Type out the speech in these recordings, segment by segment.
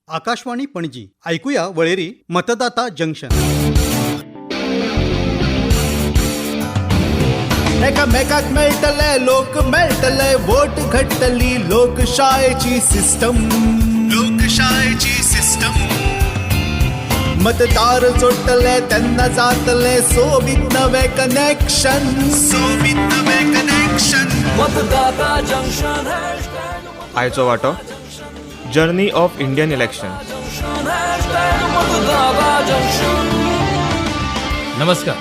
आकाशवाणी पणजी. ऐकूया वळेरी मतदाता जंक्शन. एकामेकाक मेळटले, लोक मेळटले, वोट घडटली लोकशायेची सिस्टम, लोकशायेची सिस्टम. मतदार जोडटले तेन्ना जातले सोबीत नवे कनेक्शन, सोबीत नवे कनेक्शन. मतदाता जंक्शन हॅशटॅग. आयचो वांटो journey of Indian election. Hashtag मतदाता जंक्शन. नमस्कार.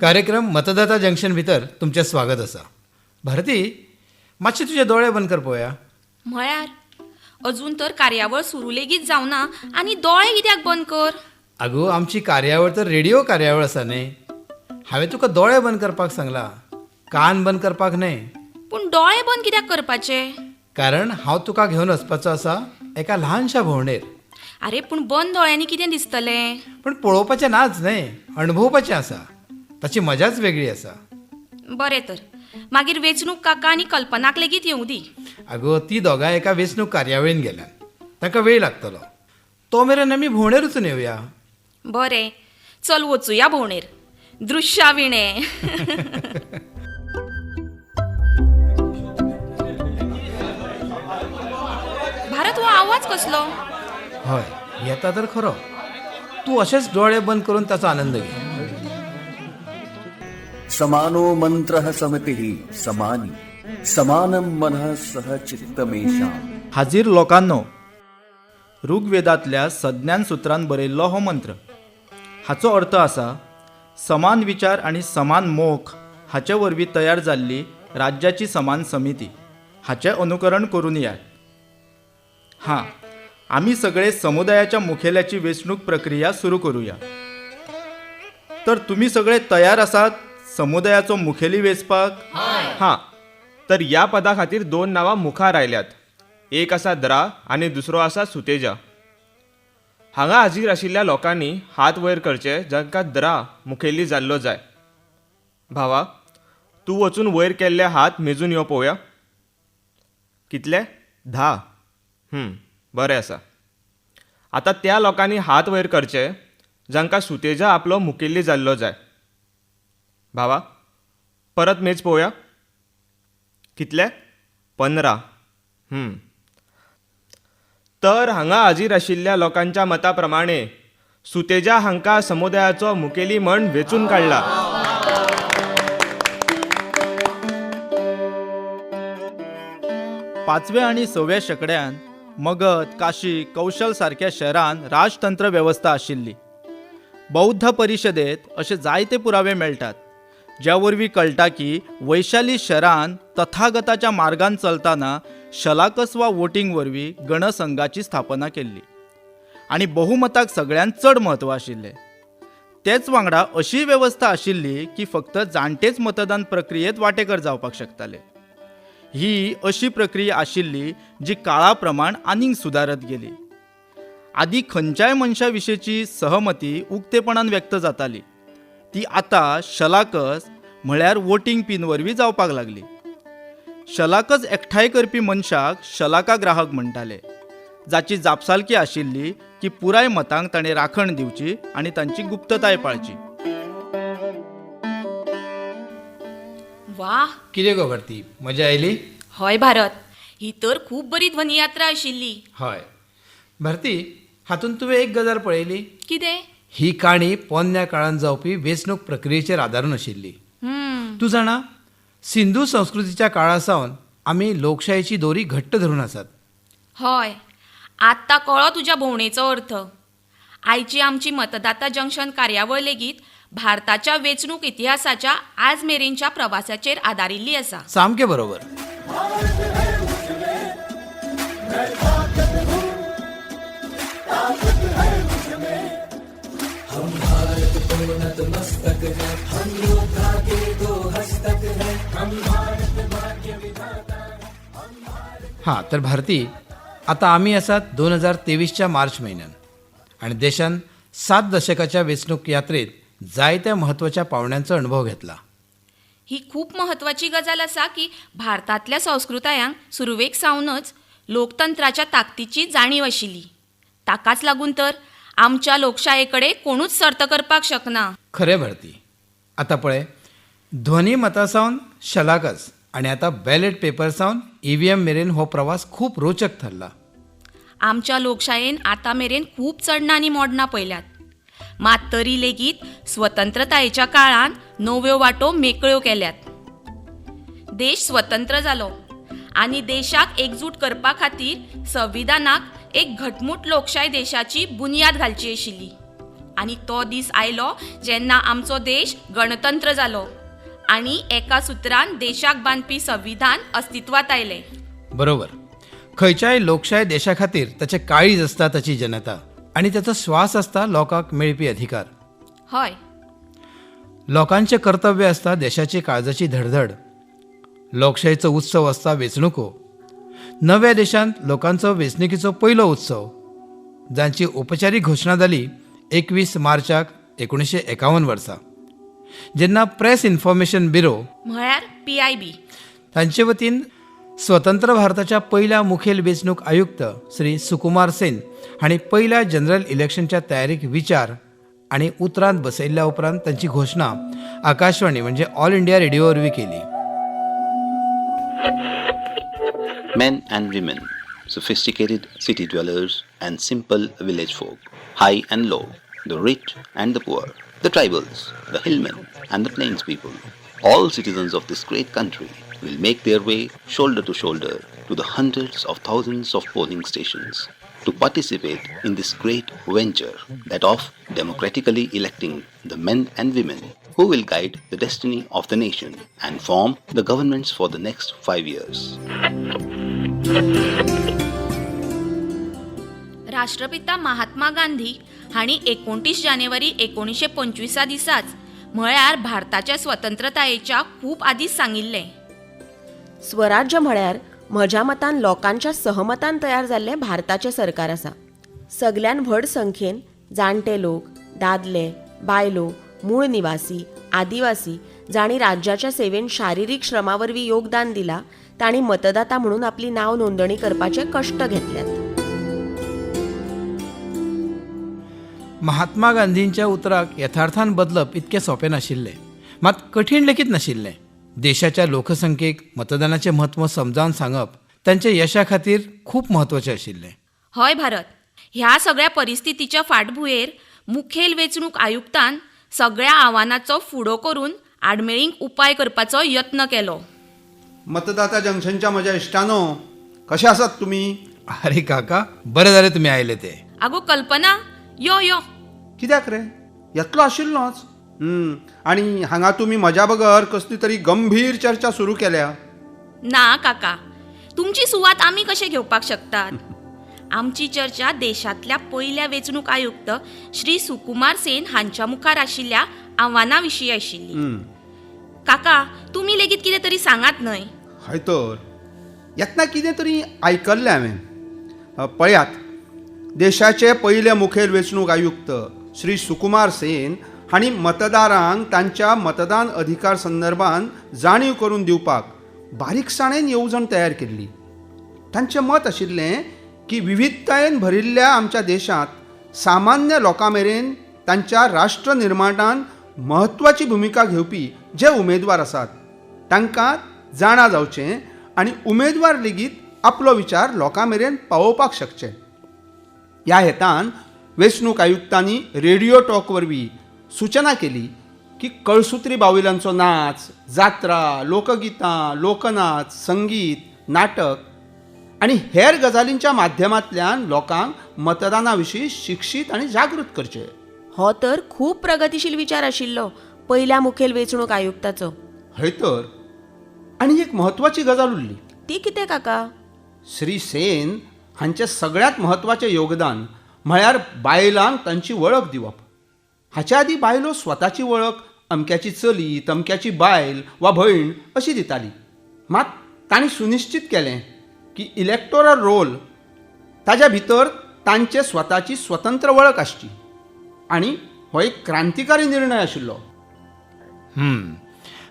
कार्यक्रम मतदाता जंक्शन भितर तुमचें स्वागत आसा. भारती, मातशे तुजे दोळे बंद कर पळोवया. म्हळ्यार अजून तर कार्यावळ सुरू लेगीत जावना आनी दोळे कित्याक बंद कर? आगो, आमची कार्यावळ तर रेडिओ कार्यावळ आसा न्ही. हांवें तुका दोळे बंद करपाक सांगला, कान बंद करपाक न्हय. पूण दोळे बंद कित्याक करपाचे? कारण हांव तुका घेवन वचपाचो आसा एका ल्हानशा भोंवडेर. आरे, पूण बंद दोळ्यांनी कितें दिसतलें? पूण पळोवपाचें नाच न्हय, अणभवपाचें आसा. ताची मजाच वेगळी आसा. बरें तर, मागीर वेंचणूक काका आनी कल्पनाक लेगीत येवं दी. आगो, ती दोगांय एका वेंचणूक कार्यावळीन गेल्यान, तांकां वेळ लागतलो. तो मेरेन आमी भोंवडेर वचून येवया. बरें, चल वचुया भोंवडेर. दृश्या विणे. भारत, हो आवाज कसलो? हय, येता तर खरो. तूं अशेच दोळे बंद करून ताचो आनंद घे. समानो मंत्रः समितिः समानी, समानं मनः सह चित्तमेषाम्. हाजीर लोकांनो, ऋग्वेदांतल्या सज्ञान सुत्रान बरयल्लो हो मंत्र. हाचो अर्थ आसा, समान विचार आनी समान मोख हाचे वरवीं तयार जाल्ली राज्याची समान समिती. हाचें अनुकरण करून येयात. हां, आमी सगळे समुदायाच्या मुखेल्याची वेंचणूक प्रक्रिया सुरू करुया. तर तुमी सगळे तयार आसात समुदायाचो मुखेली वेंचपाक? हां, तर ह्या पदा खातीर दोन नांवां मुखार आयल्यात. एक आसा द्रा आनी दुसरो आसा सुतेजा. हांगा हाजीर आशिल्ल्या लोकांनी हात वयर करचे जांकां द्रा मुखेली जाल्लो जाय. भावा, तूं वचून वयर केल्ले हात मेजून यो पळोवया. कितले? 10. बरें आसा. आतां त्या लोकांनी हात वयर करचे जांकां सुतेजा आपलो मुखेली जाल्लो जाय. भावा, परत मेज पळोवया. कितले? 15. तर हांगा हाजीर आशिल्ल्या लोकांच्या मता प्रमाणे सुतेजा हांकां समुदायाचो मुखेली म्हण वेंचून काडला. पांचव्या आनी सव्या शेंकड्यान मगध, काशी, कौशल सारक्या शहरान राजतंत्र वेवस्था आशिल्ली. बौद्ध परिशदेत अशे जायते पुरावे मेळटात ज्या वरवीं कळटा की वैशाली शहरान तथागताच्या मार्गान चलतना शलाकस वा वोटींग वरवीं गणसंघाची स्थापना केल्ली आनी बहुमताक सगळ्यांत चड म्हत्व आशिल्लें. तेच वांगडा अशी वेवस्था आशिल्ली की फक्त जाणटेच मतदान प्रक्रियेत वांटेकर जावपाक शकताले. ही अशी प्रक्रिया आशिल्ली जी काळा प्रमाण आनीक सुदारत गेली. आदी खंयच्याय मनशा विशींची सहमती उक्तेपणान व्यक्त जाताली, ती आतां शलाकस म्हळ्यार वोटींग पिन वरवीं जावपाक लागली. शलाकस एकठांय करपी मनशाक शलाका ग्राहक म्हणटाले, जाची जापसालकी आशिल्ली की पुराय मतांक ताणें राखण दिवची आनी तांची गुप्तताय पाळची. वा! कितें गो भारती, मजा आयली? हय भारत, ही तर खूब बरी ध्वनी यात्रा आशिल्ली. हय भारती, हातूंत तुवें एक गजाल पळयली? कितें? ही काणी पोन्न्या काळांत जावपी वेंचणूक प्रक्रियेचेर आदारून आशिल्ली. तूं जाणा, सिंधू संस्कृतीच्या काळा सावन आमी लोकशायेची दोरी घट्ट धरून आसात. हय, आत्तां कळ्ळो तुज्या भोंवडेचो अर्थ. आयची आमची मतदाता जंक्शन कार्यावळ लेगीत भारताच्या वेंचणूक इतिहासाच्या आज मेरेनच्या प्रवासाचेर आदारिल्ली आसा. सामकें बरोबर. हां, तर भारती, आतां आमी आसात 2023च्या मार्च म्हयन्यान आनी देशान 7 दशकाच्या वेंचणूक यात्रेत जायत्या म्हत्वाच्या पावंड्यांचो अणभव घेतला. ही खूब म्हत्वाची गजाल आसा की भारतांतल्या संस्कृतायांक सुरवेक सावनच लोकतंत्राच्या ताकदीची जाणीव आशिल्ली. ताकाच लागून तर आमच्या लोकशाये कडेन कोणूच सर्त करपाक शकना. खरें भारती, आतां पळय, ध्वनी मता सावन शलाकस आनी आतां बॅलेट पेपर सावन ईव्हीएम मेरेन हो प्रवास खूब रोचक थारला. आमच्या लोकशायेन आतां मेरेन खूब चडणां आनी मोडणां पळयल्यात, मात तरी लेगीत स्वतंत्रतायेच्या काळांत नव्यो वाटो मेकळ्यो केल्यात. देश स्वतंत्र जालो आनी देशाक एकजूट करपा खातीर संविधानाक एक घटमूट लोकशाय देशाची बुन्याद घालची आशिल्ली आनी तो दीस आयलो जेन्ना आमचो देश गणतंत्र जालो आनी एका सुत्रान देशाक बांदपी संविधान अस्तित्वांत आयलें. बरोबर, खंयच्याय लोकशाय देशा खातीर ताचें काळीज आसता ताची जनता आनी ताचो श्वास आसता लोकांक मेळपी अधिकार. हय, लोकांचें कर्तव्य आसता देशाची काळजाची धडधड. लोकशायेचो उत्सव आसता वेंचणुको. नव्या देशांत लोकांचो वेंचणुकीचो पयलो उत्सव, जांची औपचारीक घोशणा जाली 21 मार्चाक 1951 वर्सा, जेन्ना प्रेस इन्फॉर्मेशन ब्युरो म्हळ्यार PIB तांचे वतीन स्वतंत्र भारताच्या पयल्या मुखेल वेंचणूक आयुक्त श्री सुकुमार सेन हांणी पयल्या जनरल इलेक्शनच्या तयारीक विचार आनी उतरांत बसयल्ल्या उपरांत तांची घोशणा आकाशवाणी म्हणजे ऑल इंडिया रेडिओ वरवीं केली. Men and women, sophisticated city dwellers and simple village folk, high and low, the rich and the poor, the tribals, the hillmen and the plains people, all citizens of this great country will make their way shoulder to shoulder to the hundreds of thousands of polling stations to participate in this great venture, that of democratically electing the men and women who will guide the destiny of the nation and form the governments for the next 5 years. राष्ट्रपिता महात्मा गांधी हांणी 29 जानेवारी 1925 दिसाच म्हळ्यार भारताच्या स्वतंत्रतायेच्या खूब आदींच सांगिल्लें, स्वराज्य म्हळ्यार म्हज्या मतान लोकांच्या सहमतान तयार जाल्लें भारताचें सरकार आसा. सगल्यान व्हड संख्येन जाणटे लोक, दादले, बायलो, मूळ निवासी, आदिवासी जांणी राज्याच्या सेवेन शारिरीक श्रमा वरवीं योगदान दिलां तांणी मतदाता म्हणून आपली नांव नोंदणी करपाचे कश्ट घेतल्यात. महात्मा गांधींच्या उतराक यथार्थान बदलप इतकें सोंपें नाशिल्लें, मात कठीण लेगीत नाशिल्लें. देशाच्या लोकसंख्येक मतदानाचें म्हत्व समजावन सांगप तांच्या यशा खातीर खूब म्हत्वाचें आशिल्लें. हय भारत, ह्या सगळ्या परिस्थितीच्या फाटभुंयेर मुखेल वेंचणूक आयुक्तान सगळ्या आव्हानाचो फुडो करून आडमेळींक उपाय करपाचो यत्न केलो. मतदाता जंक्शनच्या म्हज्या इश्टानो, कशे आसात तुमी? अरे काका, बरें जालें तुमी आयले ते. आगो कल्पना, यो यो. कित्याक रे, येतलो आशिल्लोच. आनी हांगा तुमी म्हज्या बगर कसली तरी गंभीर चर्चा सुरू केल्या. ना काका, तुमची सुवात आमी कशे घेवपाक शकतात? आमची चर्चा देशांतल्या पयल्या वेंचणूक आयुक्त श्री सुकुमार सेन हांच्या मुखार आशिल्ल्या आव्हानां विशीं आशिल्ली. काका, तुमी लेगीत कितें तरी सांगात न्हय. हय तर, येतना कितें तरी आयकल्लें हांवें. पळयात, देशाचे पयले मुखेल वेंचणूक आयुक्त श्री सुकुमार सेन हांणी मतदारांक तांच्या मतदान अधिकार संदर्भान जाणीव करून दिवपाक बारीकसाणेन येवजण तयार केल्ली. तांचें मत आशिल्लें की विविधतायेन भरिल्ल्या आमच्या देशांत सामान्य लोकां मेरेन तांच्या राष्ट्र निर्माणान म्हत्वाची भुमिका घेवपी जे उमेदवार आसात तांकां जाणा जावचें आनी उमेदवार लेगीत आपलो विचार लोकां मेरेन पावोवपाक शकचे. ह्या हेतान वेंचणूक आयुक्तांनी रेडिओ टॉक वरवीं सूचना केली की कळसुत्री बाविलांचो नाच, जात्रा, लोकगितां, लोकनाच, संगीत, नाटक आनी हेर गजालींच्या माध्यमांतल्यान लोकांक मतदाना विशीं शिक्षीत आनी जागृत करचे. हो तर खूब प्रगतिशील विचार आशिल्लो पयल्या मुखेल वेंचणूक आयुक्ताचो. हय तर, आनी एक म्हत्वाची गजाल उरली. ती कितें काका? श्री सेन हांचें सगळ्यांत म्हत्वाचें योगदान म्हळ्यार बायलांक तांची वळख दिवप. हाच्या आदीं बायलो स्वताची वळख अमक्याची चली, तमक्याची बायल वा भयण अशी दिताली. मात तांणी सुनिश्चित केलें की इलेक्टोरल रोल ताज्या भितर तांचे स्वताची स्वतंत्र वळख आसची आनी हो एक क्रांतिकारी निर्णय आशिल्लो.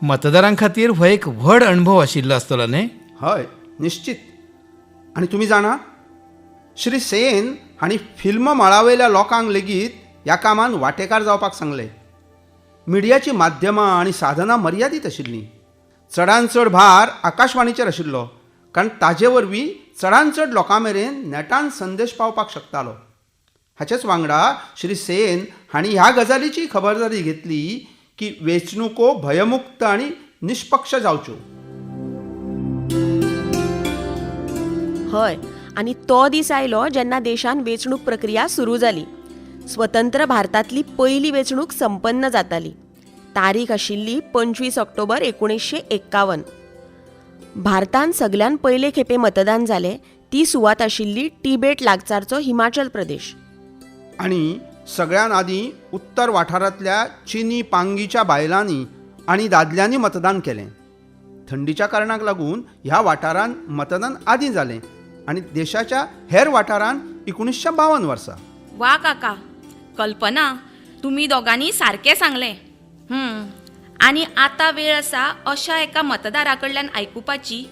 मतदारां खातीर हो एक व्हड अणभव आशिल्लो आसतलो न्हय? हय, निश्चित. आनी तुमी जाणा, श्री सेन हांणी फिल्म मळावयल्या लोकांक लेगीत ह्या कामांत वांटेकार जावपाक सांगलें. मिडियाचीं माध्यमां आनी साधनां मर्यादीत आशिल्लीं. चडान चड भार आकाशवाणीचेर आशिल्लो, कारण ताजे वरवीं चडान चड लोकां मेरेन नेटान संदेश पावपाक शकतालो. हाचेच वांगडा श्री सेन हांणी ह्या गजालीची खबरदारी घेतली की वेंचणुको भयमुक्त आनी निष्पक्ष जावच्यो. हय, आनी तो दीस आयलो जेन्ना देशान वेंचणूक प्रक्रिया सुरू जाली. स्वतंत्र भारतांतली पयली वेंचणूक संपन्न जाताली. तारीख आशिल्ली 25 ऑक्टोबर 1951. भारतांत सगल्यान पयले खेपे मतदान जालें ती सुवात आशिल्ली टिबेट लागसारचो हिमाचल प्रदेश. आनी सगळ्यान आदीं उत्तर वाठारांतल्या चिनी पांगीच्या बायलांनी आनी दादल्यांनी मतदान केलें. थंडीच्या कारणाक लागून ह्या वाठारांत मतदान आदीं जालें आनी देशाच्या हेर वाठारांत 1952 वर्सा. वा काका, कल्पना, तुमी दोगांनी सारकें सांगलें. आनी आतां वेळ आसा अशा एका मतदारा कडल्यान आयकुपाची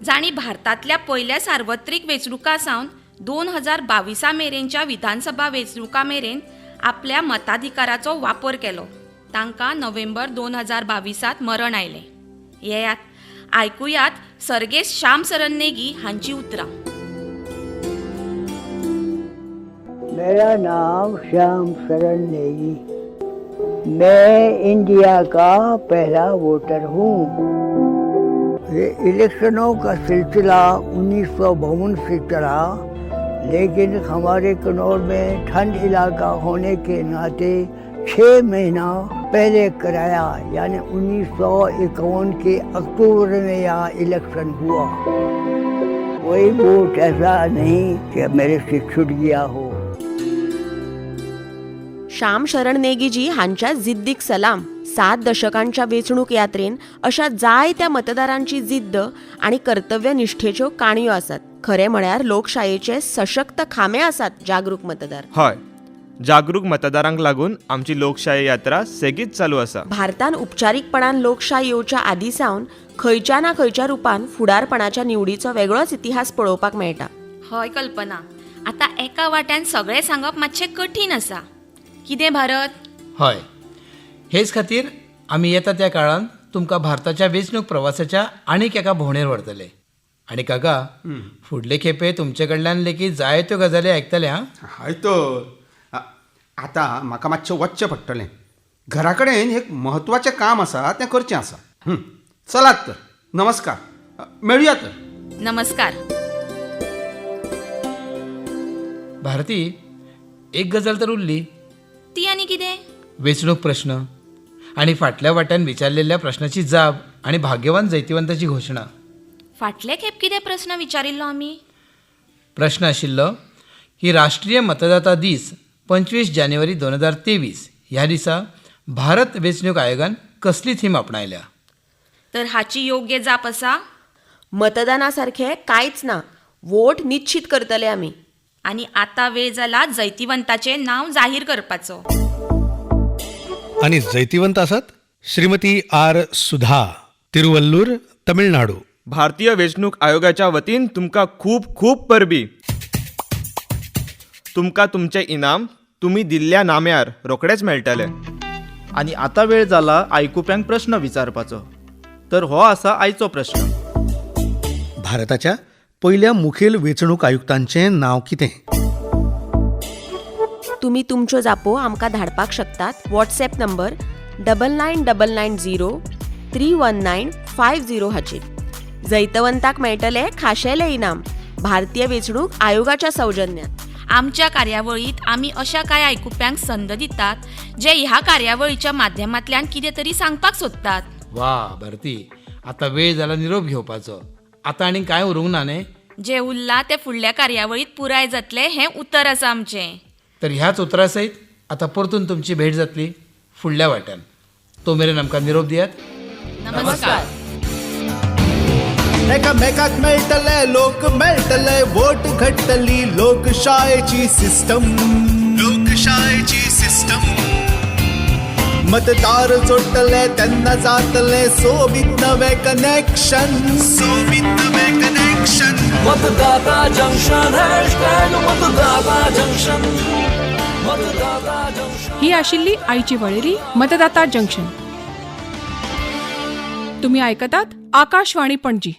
जांणी भारतांतल्या पयल्या सार्वत्रीक वेंचणुकां सावन 2022 मेरेनच्या विधानसभा वेंचणुकां मेरेन आपल्या मताधिकाराचो वापर केलो. तांकां नोव्हेंबर 2022 मरण आयलें. येयात आयकुयात सर्गेस्त श्याम सरन नेगी हांची उतरां. मेरा नाम श्याम सरन नेगी, मैं इंडिया का पहला वोटर हूँ। ये इलेक्शनों का सिलसिला 1952 से चला, लेकिन हमारे कन्नौज में ठंड इलाका होने के नाते 6 महीना पहले कराया, यानी 1951 के अक्टूबर में यहाँ इलेक्शन हुआ। कोई वोट ऐसा नहीं कि मेरे से छूट गया हो। श्याम शरण नेगीजी हांच्या जिद्दीक सलाम. 7 दशकांच्या वेंचणूक यात्रेन अशा जायत्या मतदारांची जिद्द आनी कर्तव्यनिष्ठेच्यो काणयो आसात. खरें म्हळ्यार लोकशायेचे सशक्त खांबे आसात जागरूक मतदार. हय, जागरूक मतदारांक लागून आमची लोकशाय यात्रा सेगीत चालू आसा. भारतान उपचारीकपणान लोकशाय येवच्या आदीं सावन खंयच्या ना खंयच्या रुपान फुडारपणाच्या निवडीचो वेगळोच इतिहास पळोवपाक मेळटा. हय कल्पना, आतां एका वाट्यान सगळें सांगप मातशें कठीण आसा. कितें भारत? हय, हेच खातीर आमी येता त्या काळान तुमकां भारताच्या वेंचणूक प्रवासाच्या आनीक एका भोंवडेर व्हरतले. आनी काका, फुडले खेपे तुमचे कडल्यान लेगीत जायत्यो गजाली आयकतले. हां, हय तर आतां म्हाका मातशें वचचें पडटलें. घरा कडेन एक म्हत्वाचें काम आसा, तें करचें आसा. चलात तर, नमस्कार, मेळुया तर. नमस्कार. भारती, एक गजाल तर उरली. ती आनी कितें? वेंचणूक प्रश्न आनी फाटल्या वाट्यान विचारलेल्या प्रश्नाची जाप आनी भाग्यवान जैतिवंताची घोशणा. फाटले खेप कितें प्रस्न विचारिल्लो आमी? प्रश्न आशिल्लो की राष्ट्रीय मतदाता दीस 25 जानेवारी 2023 ह्या दिसा भारत वेंचणूक आयोगान कसली थीम आपणायल्या? तर हाची योग्य जाप आसा मतदाना सारखें कांयच ना, वोट निश्चित करतले आमी. आनी आतां वेळ जाला जैतिवंताचें नांव जाहीर करपाचो. आनी जैतिवंत आसात श्रीमती आर सुधा, तिरुवल्लूर, तमिळनाडू. भारतीय वेंचणूक आयोगाच्या वतीन तुमकां खूब खूब परबी. तुमकां तुमचें इनाम तुमी दिल्ल्या नाम्यार रोखडेच मेळटले. आनी आतां वेळ जाला आयकुप्यांक प्रश्न विचारपाचो. तर हो आसा आयचो प्रश्न. भारताच्या पयल्या मुखेल वेंचणूक आयुक्तांचें नांव कितें? तुमी तुमच्यो जापो आमकां धाडपाक शकतात व्हॉट्सएप नंबर 9999 0 319 50 हाचेर. जैतवंताक मेळटले खाशेले इनाम भारतीय वेंचणूक आयोगाच्या सौजन्यान. आमच्या कार्यावळींत आमी अशा कांय आयकुप्यांक संद दितात जे ह्या कार्यावळीच्या माध्यमांतल्यान कितें तरी सांगपाक सोदतात. वा भारती, आतां वेळ जाला निरोप घेवपाचो. आतां आनी कांय उरूंक ना न्ही? जें उरलां तें फुडल्या कार्यावळींत पुराय जातलें हें उतर आसा आमचें. तर ह्याच उतरा सयत आतां परतून तुमची भेट जातली फुडल्या वाट्यान. तो मेरेन आमकां निरोप दियात. नमस्कार. एकामेकाक मेळटले, लोक मेळटले, वोट घडटली लोकशायेची सिस्टम, लोकशायेची सिस्टम. मतदार जोडटले तेन्ना जातले सोबीत नवे कनेक्शन, सोबीत नवे कनेक्शन. कनेक्शन. मतदाता जंक्शन हॅशटॅग मतदाता जंक्शन मतदाता जंक्शन. ही आशिल्ली आयची वळेरी मतदाता जंक्शन. तुम्ही आयकतात आकाशवाणी पणजी.